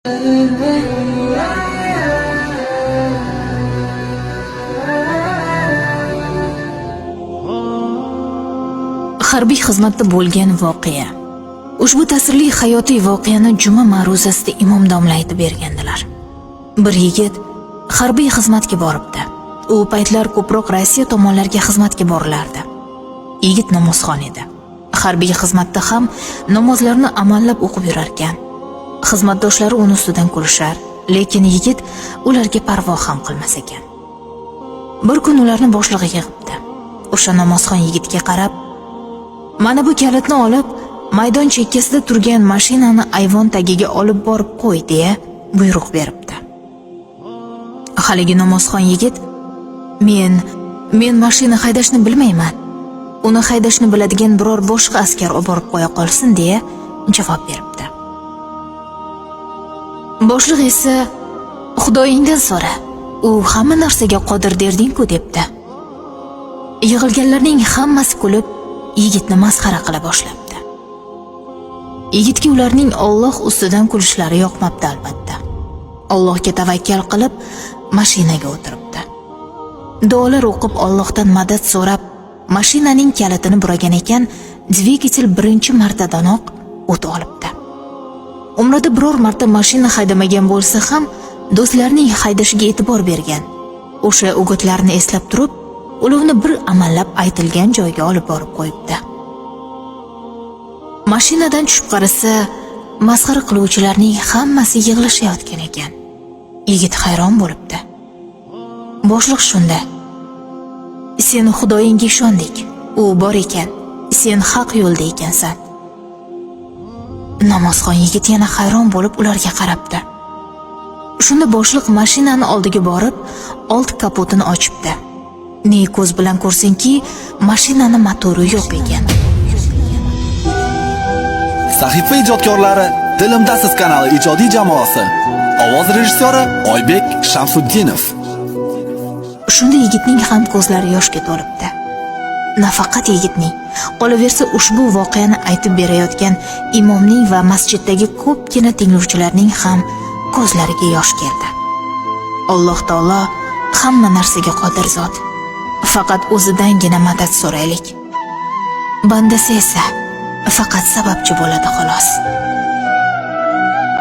Harbiy xizmatda bo'lgan voqea. Ushbu ta'sirli hayotiy voqeani juma ma'ruzasida imom domla aytib bergandilar. Bir yigit harbiy xizmatga boribdi. U paytlar ko'proq Rossiya tomonlarga xizmatga borilardi. Yigit namozxon edi. Harbiy xizmatda ham namozlarni amallab o'qib yurarkan. Xizmatdoshlari uni ustidan kulishar, lekin yigit ularga parvo ham qilmas ekan. Bir kun ularni boshlig'i yig'ibdi. O'sha namozxon yigitga qarab, "Mana bu kalitni olib, maydon chekkasida turgan mashinani ayvon tagiga olib borib qo'y", deya buyruq beribdi. Haligi namozxon yigit, "Men mashina haydashni bilmayman. Uni haydashni biladigan biror boshqa askar olib borib qo'ya qolsin", deya javob beribdi. Boshliq esa, "Xudoyingdan so'ra, u hamma narsaga qodir derding-ku", debdi. Yig'ilganlarning hammasi kulib, yigitni masxara qila boshlabdi. Yigitga ularning Alloh ustidan kulishlari yoqmabdi albatta. Allohga tavakkal qilib, mashinaga o'tiribdi. Duolar o'qib, Allohdan madad so'rab, mashinaning kalitini buragan ekan, dvigatel birinchi martadanoq o't olibdi. Umrida biror marta mashina haydamagan bo'lsa ham, do'stlarining haydashiga e'tibor bergan. O'sha o'gitlarni eslab turib, ulovni bir amallab aytilgan joyga olib borib qo'yibdi. Mashinadan tushib qarasa, masxara qiluvchilarning hammasi yig'lashayotgan ekan. Yigit hayron bo'libdi. Boshliq shunda, "Sen Xudoyingga ishondik, u bor ekan, sen haq yo'lda ekansan." Namozxon yigit yana hayron bo'lib ularga qarabdi. Shunda boshliq mashinani oldiga borib, old kapotini ochibdi. Ne ko'z bilan ko'rsinki, mashinani motori yo'q ekan. Sahifa ijodkorlari Dilimdasiz kanali ijodiy jamoasi. Ovoz rejissyori Oybek Shamsuddinov. Shunda yigitning ham ko'zlari yoshga to'libdi. Nafaqat yigitning, qolaversa ushbu voqeani aytib berayotgan imomning va masjiddagi ko'pgina tinglovchilarning ham ko'zlariga yosh keldi. Alloh taolo hamma narsaga qodir zot. Faqat o'zidangina madad so'raylik. Bandasi esa faqat sababchi bo'ladi xolos.